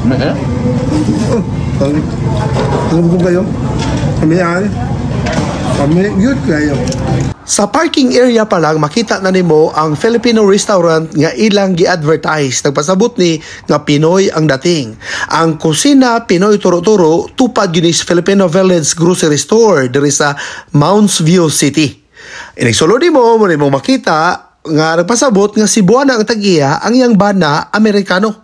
May kaya? Oh, sorry. Alam ko kayo. Kami ay. Kami, yun kayo. Sa parking area pa lang, makita na nimo ang Filipino restaurant nga ilang gi-advertise. Nagpasabot ni nga Pinoy ang dating. Ang Kusina Pinoy Turo-Turo tupad gyud ni sa Filipino Village Grocery Store diri sa Mounds View City. Inig sulod nimo mo nimo makita nga nagpasabot nga Cebuana ang tag-iya, ang iyang bana Amerikano.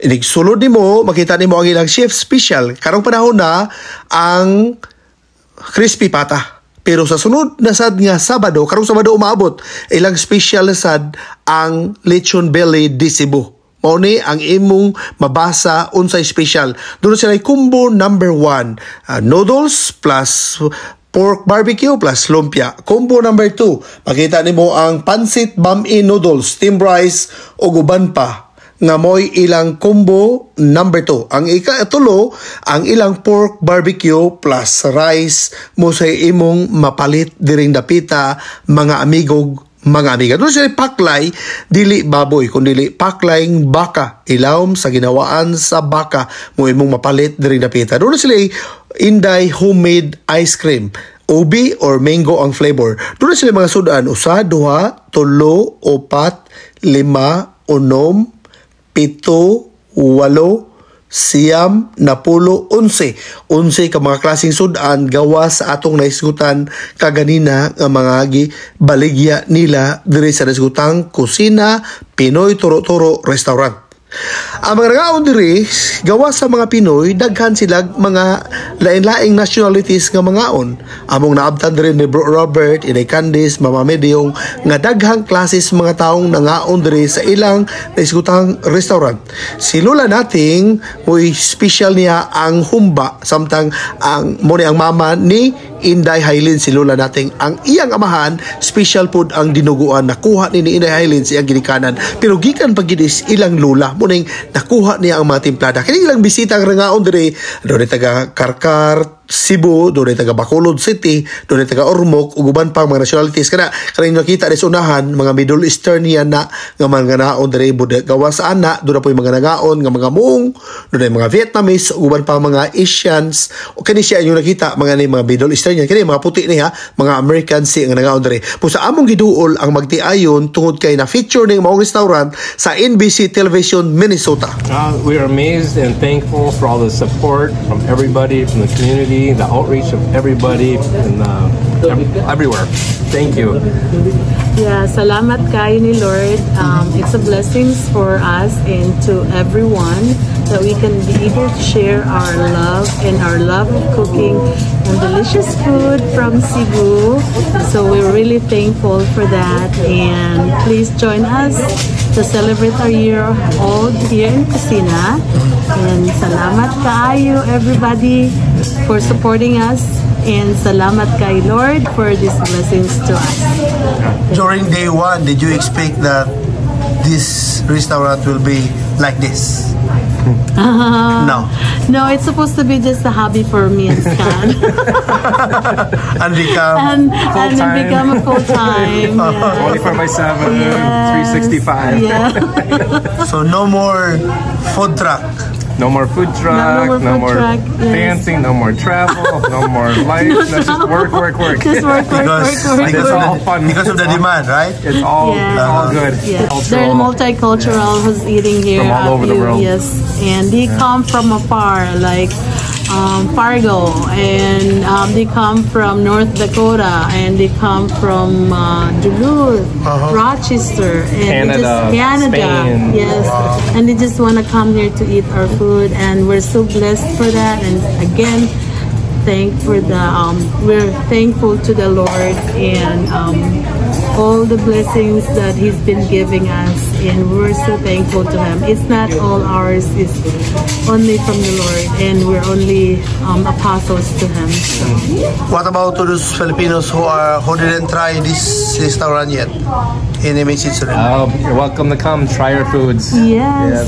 Inig sulod nimo, makita nimo ang ilang chef special. Karong panahon na ang crispy pata. Pero sa sunod na sad nga Sabado, karong Sabado umaabot, ilang special sad ang lechon belly de Cebu. Mao ni ang imong mabasa unsay special. Doon sila combo number 1, noodles plus pork barbecue plus lumpia. Combo number 2, makita nimo ang pansit bami noodles, steamed rice ug uban pa nga mo'y ilang combo number 2. Ang ikatulo, ang ilang pork barbecue plus rice mo sa imong mapalit diring dapita, mga amigog, mga amiga. Doon sila paklay, dili baboy, kundi paklayng baka. Ilawom sa ginawaan sa baka mo imong mapalit diring dapita. Doon sila Inday homemade ice cream. Ubi or mango ang flavor. Doon sila mga sudan, usa, duha, tulo, upat, lima, unom, pito, walo, siyam, napulo, 11. 11 ka mga klaseng sudan gawas sa atong naisgutan kaganina nga mga baligya nila diri sa naisgutang Kusina Pinoy Turo-Turo Restaurant. Ang mga nangaon diri gawas sa mga Pinoy, daghan sila mga lain-laing nationalities nga mangaon. Among naabtan diri ni Bro Robert, Inay Candice, Mama Medyong nga daghang klases mga taong nangaon diri sa ilang naisgutang restaurant. Si Lola nating mo'y special niya ang humba, samtang ang mo ni ang mama ni Inday Hailin, si Lola nating, ang iyang amahan special food ang dinuguan, nakuha ni Inday Hailin sa iyang ginikanan, pero gikan pa gid is ilang lola mo ning nakuha niya ang mga timplada. Kini ilang bisita ang rangaon diri, doon taga Carcar, Cebu, doon taga Bacolod City, doon taga Ormoc ug uban pang mga nationalities. Kana kanang nakita sa unahan, mga Middle Easternian na nga mga naon diri bud. Gawas ana, doon na po yung mga nangaon nga mga Hmong, doon na mga Vietnamese ug uban pang mga Asians. O kani siya inyong nakita mga ni mga Middle Easternian, kini mga puti niya, mga Americans si nga nangaon diri. Po sa among giduol ang magtiayon tungod kay na feature ning maong restaurant sa NBC Television Minnesota. We are amazed and thankful for all the support from everybody, from the community, the outreach of everybody, and everywhere. Thank you. Yeah, salamat kayo ni Lord. It's a blessings for us and to everyone that we can be able to share our love and our love of cooking and delicious food from Cebu. So we're really thankful for that. And please join us to celebrate our year old here in Kusina. And salamat kaayo, everybody, for supporting us. And salamat kay Lord for these blessings to us. During day one, did you expect that this restaurant will be like this? No. No, it's supposed to be just a hobby for me and Scott. And become And then Full-time. Become a full time. Yeah. 24 by 7, Yes. 365. Yeah. So no more food truck. No more food truck, No more no food more truck, yes. dancing, no more travel, no more life. That's just work, work, work. Just work, work, Because, work, work. because, It's of, all the, fun. Because of the demand, right? It's all good. Yeah. Cultural. They're multicultural who's eating here. From all over the world. Yes. And they come from afar, like Fargo, and they come from North Dakota, and they come from Duluth, Rochester, and they Canada, just, Canada, Spain. Yes. And they just want to come here to eat our food, and we're so blessed for that. And again, thank for the we're thankful to the Lord and all the blessings that He's been giving us, and we're so thankful to Him. It's not all ours; it's only from the Lord, and we're only apostles to Him. So. What about to those Filipinos who didn't try this restaurant yet? Any message to them? You're welcome to come try our foods. Yes.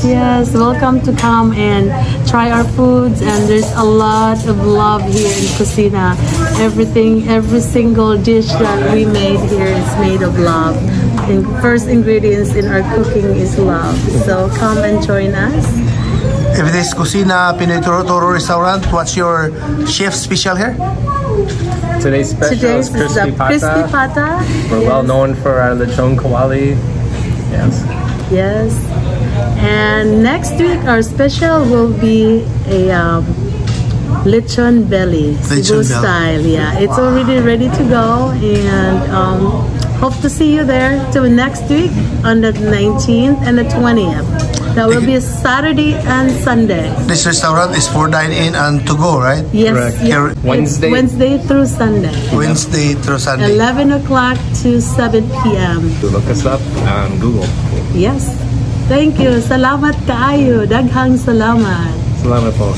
Welcome to come and try our foods. And there's a lot of love here in Kusina. Everything, every single dish that we made here is made of love. And first ingredients in our cooking is love. So come and join us. If it is Kusina Pinoy Turo Turo Restaurant, what's your chef special here? Today's special Today's is is crispy the pata. Crispy pata. We're well known for our lechon kawali. Yes. Yes. And next week, our special will be a lechon belly, Lechon Cebu belly. Style. Yeah, it's already ready to go, and hope to see you there till next week on the 19th and the 20th. That will be a Saturday and Sunday. This restaurant is for dine-in and to go, right? Yes. Correct. Yeah. Here- It's Wednesday. Wednesday through Sunday. Wednesday through Sunday. 11 o'clock to 7 p.m. Look us up on Google. Yes. Thank you. Salamat kaayo. Daghang salamat. Salamat po.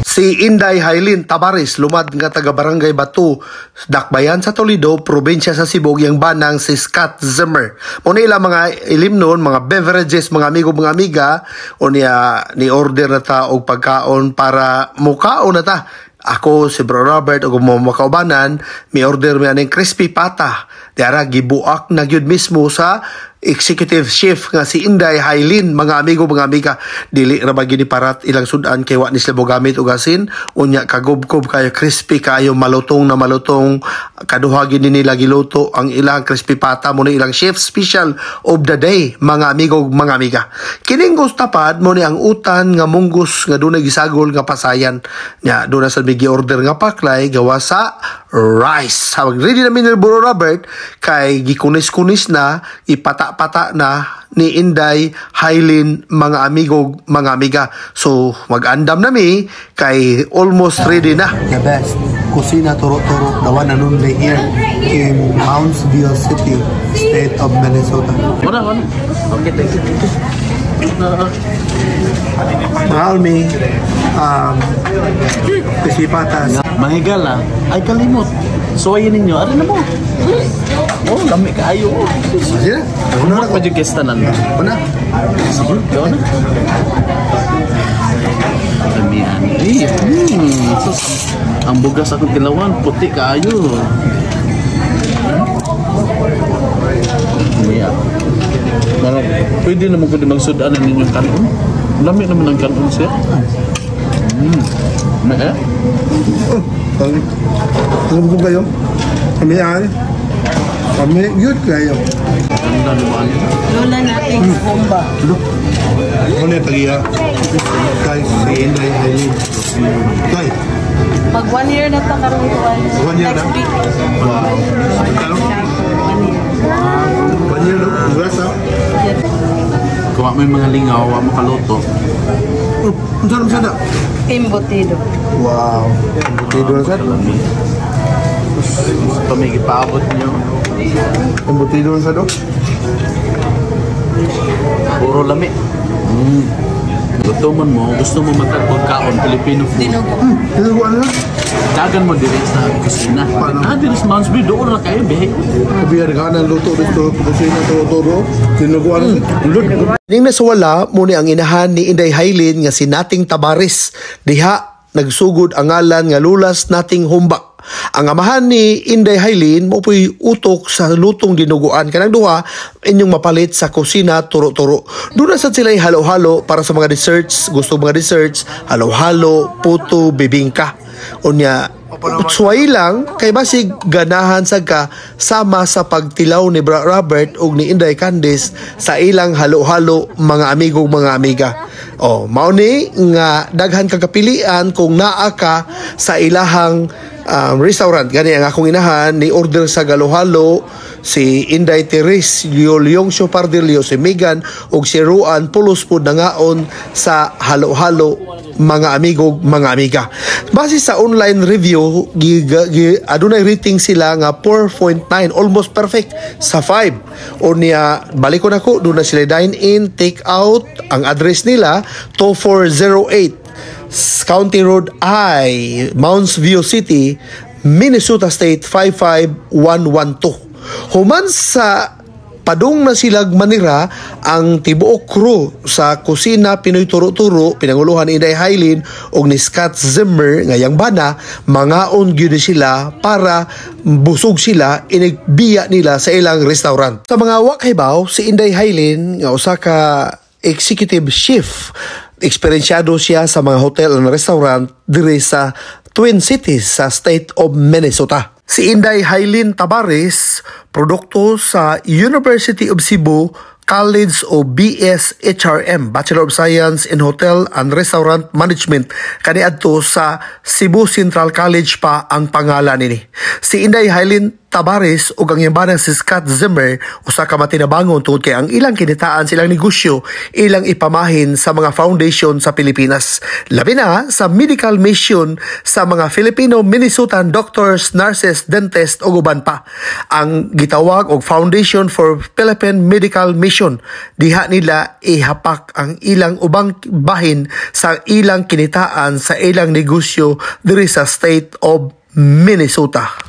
Si Inday Hailin Tabares, lumad nga taga Barangay Batu, Dakbayan sa Toledo, probinsya sa Cebu, yang banang si Scott Zimmer. Mao na ilang mga ilimnon, mga beverages, mga amigo, mga amiga, o niya ni order na ta og pagkaon para mukaon na ta. Ako, si Bro Robert, ug mga makaubanan, mi order mi aning crispy pata. Diara gibuak na gyud mismo sa executive chef nga si Inday Hailin, mga amigo, mga amiga. Dili ra ba gini parat ilang sudan kay wa ni sila mogamit og asin. Unya kagubkob kayo, crispy kayo, malutong na malutong. Kaduha gini nila giluto ang ilang crispy pata. Mao ni ilang chef special of the day, mga amigo, mga amiga. Kining gustapad mao ni ang utan nga munggos nga dunay gisagol nga pasayan nya. Doon na sa bigi order nga paklay gawa sa rice. Habang ready na mi ni Bro Robert kay gikunis-kunis na, ipata-pata na ni Inday Hailin, mga amigo, mga amiga. So mag-andam na mi kay almost ready na. The best Kusina Turo Turo, the one and only here in Moundsville City, state of Minnesota. Wala, wala. Okay, thank you, thank you. Mahal mi crispy patas. Mga higala, ay kalimot. Suwayin ninyo, ari na mo. Oh, lami kaayo. Oh. Sige na. Una Humot na pa jud kesta nan. Una. Sige, go na. Lamian. Eh, sus, ang bugas akong tilawan, puti kaayo. Yeah. Marag, pwede naman ko di magsudan ninyong kanon. Lami naman ang kanon siya. May eh? Oh, sorry. Alam ko kayo. Kami ay. Kami, yun kayo. Ganda ni ba niya? Lola natin humba. Ano na tagiya? Guys, si Inday Eileen. Guys, Mag one year na ta karon tuwan. One year Next na? Week. Wow. Kalo? One year. One year, no? Congrats, ah. Yes. Kung wa may mga lingaw, wa mo kaluto. Oh, ang sarap sana. Embutido. Wow. Embutido na sad. Lami. Gusto may gipaabot niyo. Embutido na sad, oh. Puro lami. Gusto mo, gusto mo matag pagkaon, Filipino food. Dinuguan na. Dagan mo diri sa kusina. Paano? Ah, diri sa Moundsview, doon ra kayo, bihi. Biyar ka ng luto dito. Kusina Turo-Turo. Dinuguan na sad. Ning nasawala mao ni ang inahan ni Inday Hailin nga si Nating Tabares. Diha nagsugod ang ngalan nga Lulas Nating Humba. Ang amahan ni Inday Hailin mao po'y utok sa lutong dinuguan. Kanang duha inyong mapalit sa Kusina Turo-Turo. Doon na sad sila halo-halo para sa mga desserts, gusto mga desserts, halo-halo, puto, bibingka. Unya, suway lang kay basig ganahan sa ka sama sa pagtilaw ni Bra Robert ug ni Inday Candice sa ilang halo-halo, mga amigo, mga amiga. Oh, mao ni nga daghan ka kapilian kung naa ka sa ilahang restaurant. Gani ang akong inahan ni order sa halo-halo, si Inday Teres Leong Pardillo, si Megan ug si Ruan pulos pud nangaon sa halo-halo, mga amigo, mga amiga. Base sa online review, adunay rating sila nga 4.9, almost perfect sa 5. O niya, balik ko nako, doon na sila dine in, take out. Ang address nila, 2408 County Road I, Mounds View City, Minnesota State 55112. Human sa padung na silag manira ang tibuok crew sa Kusina Pinoy Turo-Turo, pinanguluhan ni Inday Hailin ug ni Scott Zimmer nga yang bana, mangaon gyud ni sila para busog sila inigbiya nila sa ilang restaurant. Sa mga wa kahibaw, si Inday Hailin nga usa ka executive chef Eksperyensyado siya sa mga hotel and restaurant diri sa Twin Cities sa State of Minnesota. Si Inday Hailin Tabares, produkto sa University of Cebu College of BS HRM, Bachelor of Science in Hotel and Restaurant Management. Kaniadto sa Cebu Central College pa ang pangalan nini. Si Inday Hailin Tabares ug ang iyang banang si Scott Zimmer, usa ka matinabangon tungod kay ang ilang kinitaan silang negosyo ilang ipamahin sa mga foundation sa Pilipinas. Labi na sa medical mission sa mga Filipino Minnesotan doctors, nurses, dentist ug uban pa. Ang gitawag og Foundation for Philippine Medical Mission. Diha nila ihapak ang ilang ubang bahin sa ilang kinitaan sa ilang negosyo diri sa State of Minnesota.